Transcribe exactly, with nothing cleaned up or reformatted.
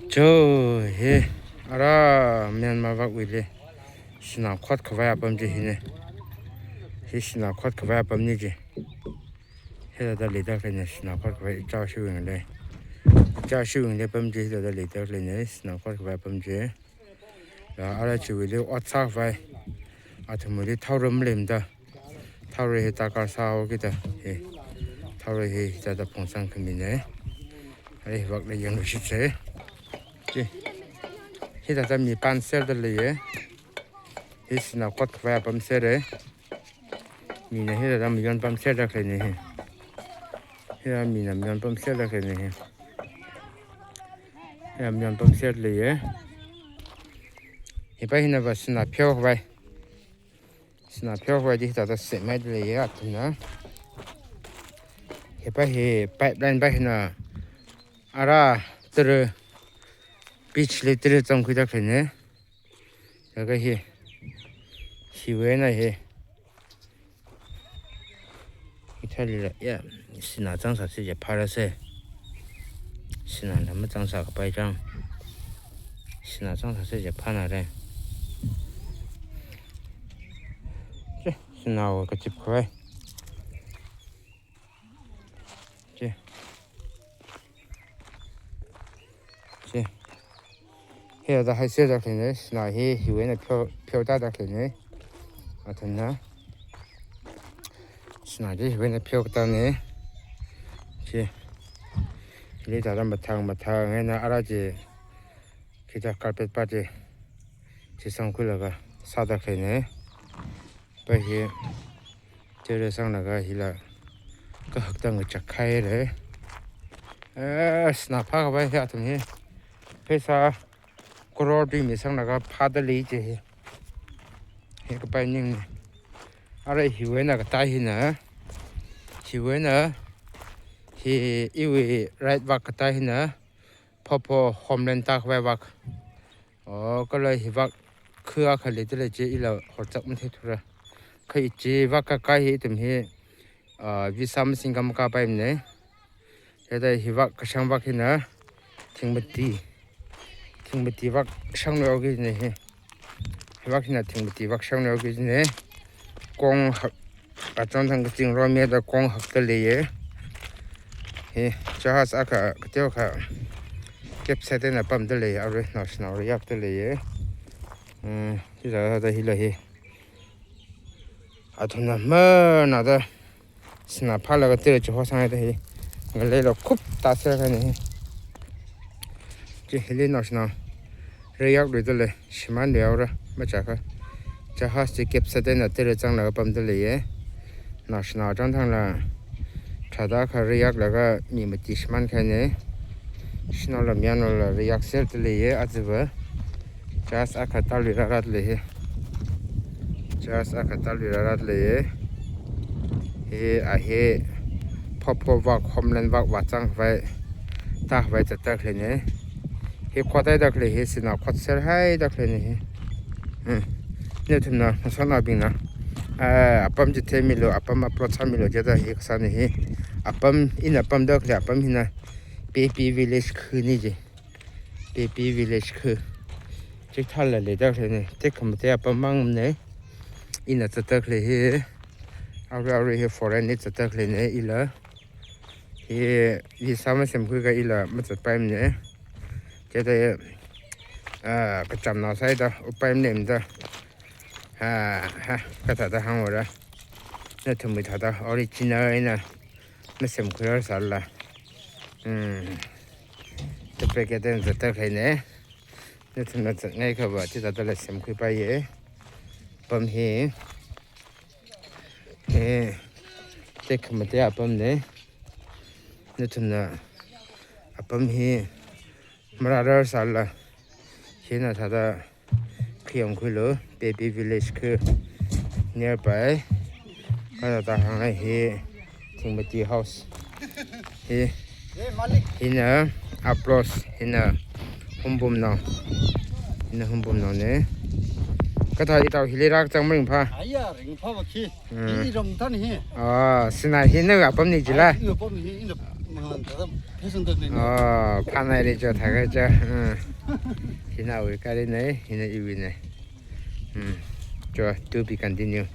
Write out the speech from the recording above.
Cho, hi, ara Myanmar vakwuili sinā khotkhavai apam chi hina. Hi sinā khotkhavai apamna chi. Hithāda leida khaleina sinā khotkhavai, ichāshiwuili. Ichāshiwuili apam chi hithāda leida khaleina sinā khotkhavai apam chi. Laga ara chiwuili ot sākhavai. Athumwuili thaora maleimada. Thaora hi darkar sāhaokida. Hi. Thaora hi hithāda phongsang khamina. Ara hi vakla yangluishitsa. Chi. Hithāda mi pānserda leiya. Hi sinā khotkhavai apam sera. Mina hithāda mayon pamserda khaleina hi. Hithāda mina mayon pamserda khaleina hi. Hithāda mayon pamserda leiya. Hipa hinava sinā pheokhavai. Sinā pheokhavai chi hithāda semhaida leiya athumna. Hipa hi pipeline pa hina ara tara beach li tara zangkhuida khaleina. Laga hi, hiwui eina hi. Hithālila, ya, sinā zangsāsi je phārasa. Sinā lam zangsā kapai chang. Sinā zangsāsi je phānara. Chi, sinā va kachip khavai. Chi. Chi. Hithāda haiserda khaleina, sinā hi hiwui eina pheo, pheotāda khaleina. Athumna. Sinā chi hiwui eina pheotāna. Chi. Hili thāda mathang mathang eina ara chi. Hithāda carpet pa chi. Chi sangkhuilaga sāda khaleina. Pa hi, tara sanglaga hila kahak tangkachak khaira. Eh, sinā phākhavai hi athum hi. Pheisā crore tui misanglaga phāda lei chi hi. Hi kapai ningna. Ara hiwui eina katā hina. Hiwui eina hi iwui right vak katā hina. Phopo homeland tākhavai vak. Oh, kala hi vak khu akha leida lei chi ila horchak matheithura. Kha ichi vak kakai hi ithum hi, ah, visa masingkha makāpaimana. Hithāda hi vak kashang vak hina thingmati. Thingmati vak shangluihaoki kajina hi. Hi vak hina thingmati vak shangluihaoki kajina. Kong hak, achon thang kaching romida kong hakda leiya. Hi, jahaz akha, kateokha capsize eina pamda lei, arui naoshinaoli yakda leiya. Hmm, hithāda hila hi. Athumna manada sinā phālaga tara chi hosangda hi. Ngaleila khup tāser khaina hi. Chi hili naoshinao riyakluida lei, shimānluihaora, machākha. Jahaz chi capsize eina tara zanglaga pamda leiya. Naoshinao chang thangla thāda kha riyaklaga mi mati shimān khaina. Shanaola mayarnaola riyakserda leiya, aja va. Jahaz akha tāluirārada lei hi. Jahaz akha tāluirārada lei hi. Hi a hi Phopo vak, homeland vak vāzangkhavai, tākhavai zatda khaleina. Hi khotheida khalei hi, sinā khotserhaida khaleina hi. Hmm. Nathumna, masotnaobingna, ah, apam chi theimilu, apam upload sāmilu jida hi kasāna hi. Apam, ina pamda khalei apam hina Pepi village khana ji. Pepi village khu. Chithāla leida khaleina. Tekhamatei apam mangna. Ina zatda khalei hi. Arui arui hi foreign li zatda khaleina ila. Hi visa masemkhuikha ila mazatpaimana. Chithāda, ah, kachamnao sāhaida upai maleimada. Ha, ha, kathāda hānghaora. Nathumwui thāda original eina masemkhuirar sālala. Hmm. Duplicate eina zatda khaleina. Nathumna zatngaikha va chithādala semkhuipaiya. Apam hi. Hi. Tekhamatei apamna. Nathumna apam hi marārar sālala. Hina thāda khayang khuilu, Pepi village khu nearby. Kathāda hānga hi Thingmati house. Hi. Hina Aplos, hina Humbumnao. Hina Humbumnaona. Kathā itao hili rākazang maringphā? Aya, ringphā va khi. Hmm. Hi iram than hi. Ah, sinā hi nawui apamna jila? Ai, hi apam hi, ina mangan tharam. Phasangdalei. Oh, phanai re cho, thakai cho. Hmm. Hina awui gari nei, hina iwui nei. Hmm. Cho, to be continue.